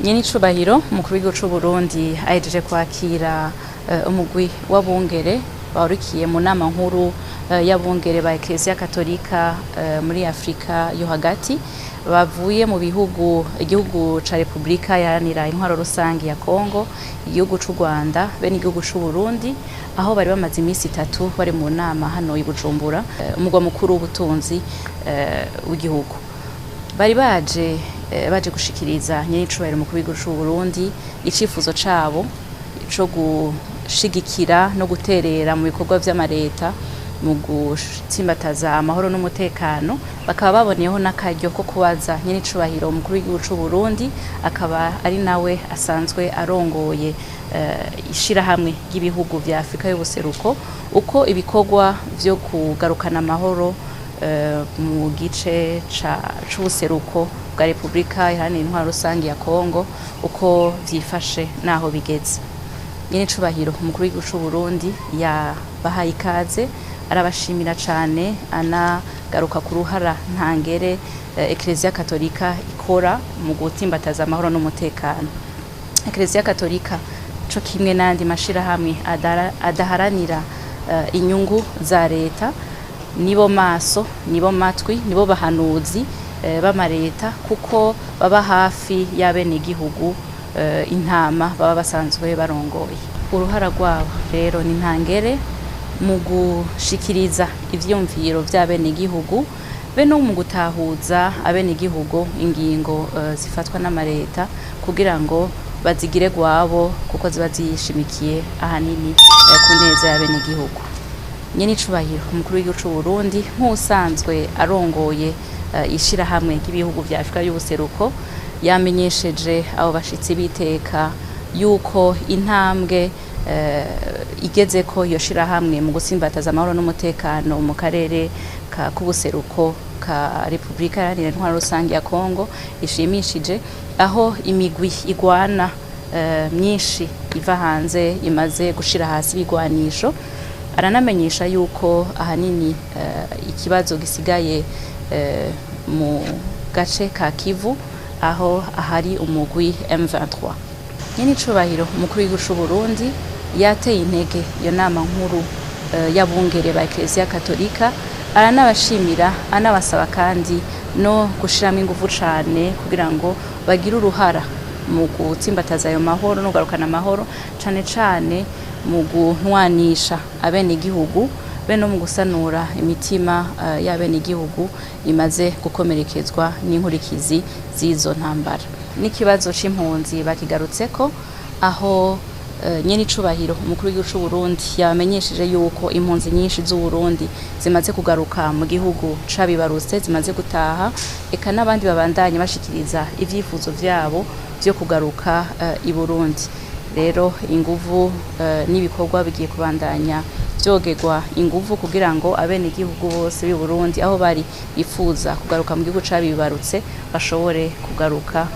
Nyenicubahiro umukuru w'igihugu c'u Burundi ahejeje kwakira umugwi w'abungere bahurikiye mu nama nkuru y'abungere ba Eklezia Katolika muri Afrika yo hagati, bavuye mu bihugu igihugu ca Republika Iharanira Intwaro Rusangi ya Kongo, igihugu c'u Rwanda be n'igihugu c'u Burundi, aho bari bamaze iminsi itatu bari mu nama hano i Bujumbura, umugwa mukuru w'ubutunzi w'igihugu. Bari baje gushikiriza nyenicubahiro umukuru w'igihugu c'u Burundi icifuzo cabo co gushigikira no guterera mu bikorwa vy'amareta mu gutsimbataza amahoro n'umutekano. Bakaba baboneyeho n'akaryo ko kubaza nyenicubahiro umukuru w'igihugu c'u Burundi, akaba ari nawe asanzwe arongoye ishirahamwe ry'ibihugu vya Afrika y'ubuseruko, uko ibikorwa vyo kugarukana amahoro mu gice c'ubuseruko bwa Republika Iharanira Intwaro Rusangi ya Kongo uko vyifashe naho bigeze. Nyenicubahiro umukuru w'igihugu c'u Burundi yabahaye ikaze, arabashimira cane, anagaruka ku ruhara ntangere Eklezia Katolika ikora mu gutsimbataza amahoro n'umutekano. Eklezia Katolika co kimwe n'andi mashirahamwe adaharanira inyungu za leta, nibo maso, nibo matwi, nibo bahanuzi b'amareta, kuko baba hafi y'abenegihugu, intama baba basanzwe barongoye. Uruhara rwabo rero ni ntangere mu gushikiriza ivyiyumviro vy'abenegihugu be no mu gutahuza abenegihugu ingingo zifatwa n'amareta kugira ngo bazigire gwabo, kuko ziba zishimikiye ahanini ku neza y'abenegihugu. Nyenicubahiro umukuru w'igihugu c'u Burundi nk'usanzwe arongoye ishirahamwe ry'ibihugu vya Afrika y'ubuseruko yamenyesheje abo bashitsi biteka yuko intambwe igezeko iyo shirahamwe mu gutsimbataza amahoro n'umutekano mu karere k'ubuseruko ka Republika Iharanira Intwaro Rusangi ya Kongo ishimishije, aho imigwi igwana myinshi iva hanze imaze gushira hasi ibigwanisho. Aranamenyesha yuko ahanini ikibazo gisigaye mu gace ka Kivu, aho ahari umugwi M23. Nyenicubahiro umukuru w'igihugu c'u Burundi yateye intege iyo nama nkuru y'abungere ba Eklezia Katolika, aranabashimira, anabasaba kandi no gushiramwo inguvu cane kugira ngo bagire uruhara mu gutsimbataza ayo mahoro no kugarukana amahoro, cane cane mu guntwanisha abenegihugu be no mu gusanura imitima y'abenegihugu imaze gukomerekezwa n'inkurikizi z'izo ntambara. N'ikibazo c'impunzi bakigarutseko, aho nyenicubahiro umukuru w'igihugu c'u Burundi yabamenyesheje yuko impunzi nyinshi z'u Burundi zimaze kugaruka mu gihugu cabibarutse, zimaze gutaha, eka n'abandi babandanye bashikiriza ivyifuzo vyabo vyo kugaruka i Burundi. Rero inguvu n'ibikorwa bigiye kubandanya vyogerwa inguvu kugira ngo abenegihugu bose b'i Burundi aho bari bifuza kugaruka mu gihugu cabibarutse bashobore kugaruka.